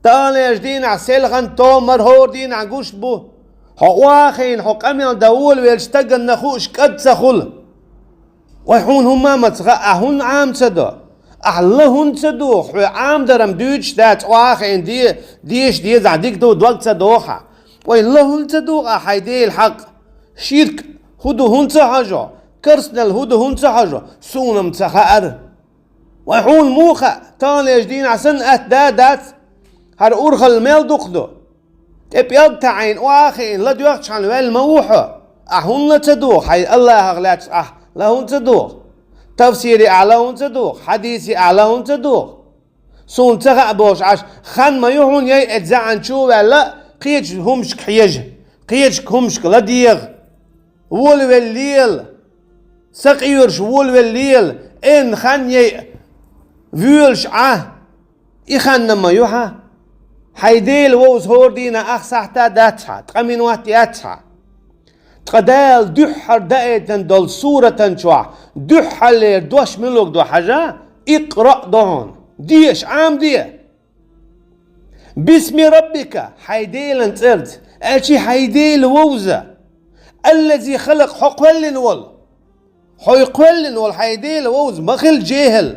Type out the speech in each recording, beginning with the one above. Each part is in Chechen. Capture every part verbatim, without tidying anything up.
Таханлерчу дийнахь селхана томар хӀора дийнахь гуш бу. Хьо охьахиъна, хьо къамел дан волавеллачу стаганна хууш кӀад ца хуьлу. Вай хьуна хӀумма а ма ца хаьа, ахь хӀунда Ӏама ца до? Ахь ла хӀунда ца доху, хьоьга Ӏамадаран дуьйцуш дац, охьахиъна де, деша дезахь дика ду, дог ца доху хьан. Вай ла хӀунда ца доху ахь хьайн Делан хьакъ? Ширк хӀун ду хӀунда ца хьожу? Керстанал хӀун ду хӀунда ца хьожу? Суна-м ца хаьара. Вай хьуна муха хаьа, таханлерчу дийнахь санна атта да а дац, хӀара урхалла мел дукха ду. ТӀе пӀелг таӀийна, охьахиъна, ладоьгӀчхьана ваьлла ма ву хьо. Ахь хӀунда ла ца доху, хьайн Аллахьах лаьцна ахь ла хӀунда ца доху? Тафсире ахь ла хӀунда ца доху, хьадисе ахь ла хӀунда ца доху? Суна ца хаьа бохуш Ӏаш, хан ма ю хьуна, яй, эцу заьӀанчу а ваьлла, кхечу хӀумашка хьежа, кхечу хӀумашка ладегӀа. Волавелла лела, сакъоьруш волавелла лела, эрна хан яй, воьлуш Ӏа. И хан ма ю хьан. Хьайн Дела вовза хӀора дийнахь ах сахьта дац хьан, ткъа минот яц хьан. Ткъа Дала дуьххьара даийтина долу суратан чохь дуьххьарлера дош муьлург ду хьажа, икъраъ ду хьуна. Деша, Ӏамаде. Бисми раббика, хьайн Делан цӀарца, аьлчи хьайн Дела вовза. Аллази халакъ, хьо кхоьллина волу. Хьо кхоьллина волу хьайн Дела вовза, ма хила жехӀал.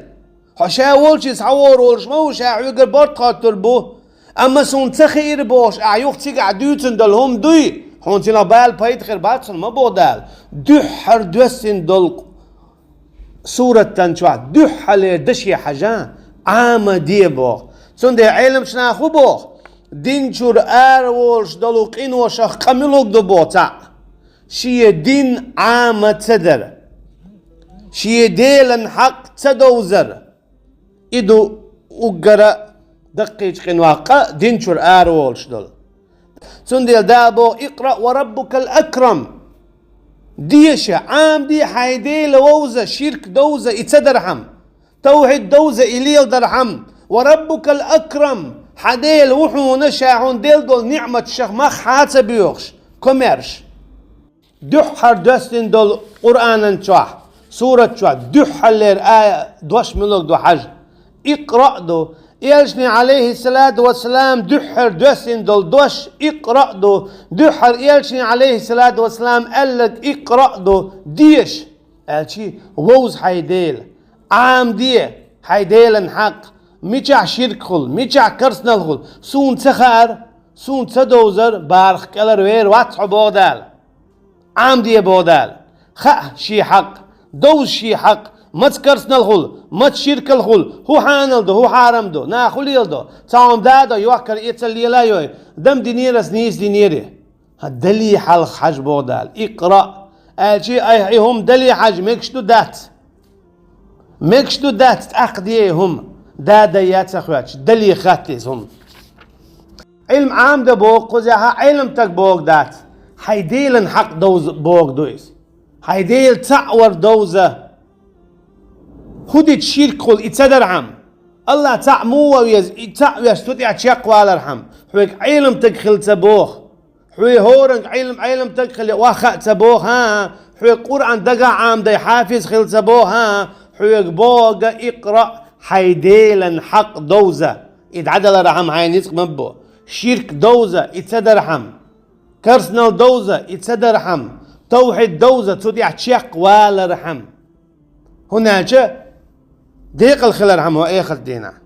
Хьо ша волчу схьавогӀур волуш ма ву, ша хьоьгара барт хоттур бу. Амма суна ца хиира бохуш, ахь юха цигахь дуьйцун долу хӀума дуй, хьуна цунах бала пайда хир бац хьуна, ма боху Дала. Дуьххьара доьссина долу суратан чохь дуьххьарлера даше хьажа, Ӏамаде боху. Цундела Ӏеламчу наха хӀун боху? Дин чуьра араволуш долу къиношах къа муьлург ду боху цхьаъ. Шен дин Ӏама ца дара. Шен Делан хьакъ ца довзара. И ду уггара даккхийчу къинойх къа дин чуьра араволуш долу. Цундела Дала боху: «Икъраъ ва раббукал акрам». Деша, Ӏамаде хьайн Дела вовза, ширк довза, и ца дархьама. Тавхьид довза, и леладархьама. «Ва раббукал акрам». Хьан Дела ву хьуна, ша хьуна делла долу ниъматашах мах хьа ца боьхуш, комаьрша. Дуьххьара доьссина долу Къуръанан чохь, сурат чохь дуьххьарлера ая дош муьлург ду хьажа. Икъраъ ду. Элчане, алейхиссалату вассалам, дуьххьара доьссина долу дош икъраъ ду. Дуьххьара Элчане, алейхиссалату вассалам, аьлларг икъраъ ду, деша. Аьлчи, вовза хьайн Дела. Ӏамаде хьайн Делан хьакъ. Мичахь ширк хуьлу, мичахь керстанал хуьлу, суна ца хаьара, суна ца довзара, барх кӀелара вер вац хьо, боху Дала. Ӏамаде, боху Дала. Хаьа шен хьакъ, довза шен хьакъ, маца керстанал хуьлу, маца ширкал хуьлу, хӀун хьанал ду, хӀун хьарам ду, наха хӀун леладо, цхьа хӀума дадо, йохкар эцал лела а йой, дам динера ас, нийса динера. ХӀан, Дале хьалха хьажа, боху Дала, икъраъ. Аьлчи, айхьа и хӀума Дале хьажа, мегаш ду, дац? Мегаш ду, дац, тӀаккха де и хӀума? Да, дай, яц а хоьттуш, Дале хатта иза хӀума. Ӏилма Ӏамадан боху кхузахь, Ӏеламстаг бохург дац. Хьайн Делан хьакъ довза бохург ду иза. Хьайн Дела цхьаъ вар довза. ХӀун дича ширк хуьлу, и ца дархьама? Аллах цхьаъ муха ван веза, и цхьаъ веш цу тӀехь чекхвалархьама? Хьоьга Ӏеламстаг хила ца боху. Хьоьга хӀоранга Ӏилма, Ӏеламстаг хила охьахаа ца боху, хӀан-хӀа? Хьоьга Къуръан дагахь Ӏамадай хьафиз хила ца боху, хӀан-хӀа? Хьоьга бохург икъраъ, хьайн Делан хьакъ довза. И дӀадалархьама хьайн ницкъ ма бу. Ширк довза, и ца дархьама. Керстанал довза, и ца дархьама. Тавхьид довза, цу тӀехь чекхвалархьама. ХӀунда аьлча декъала хилархьама хьо эхарт дийнахь.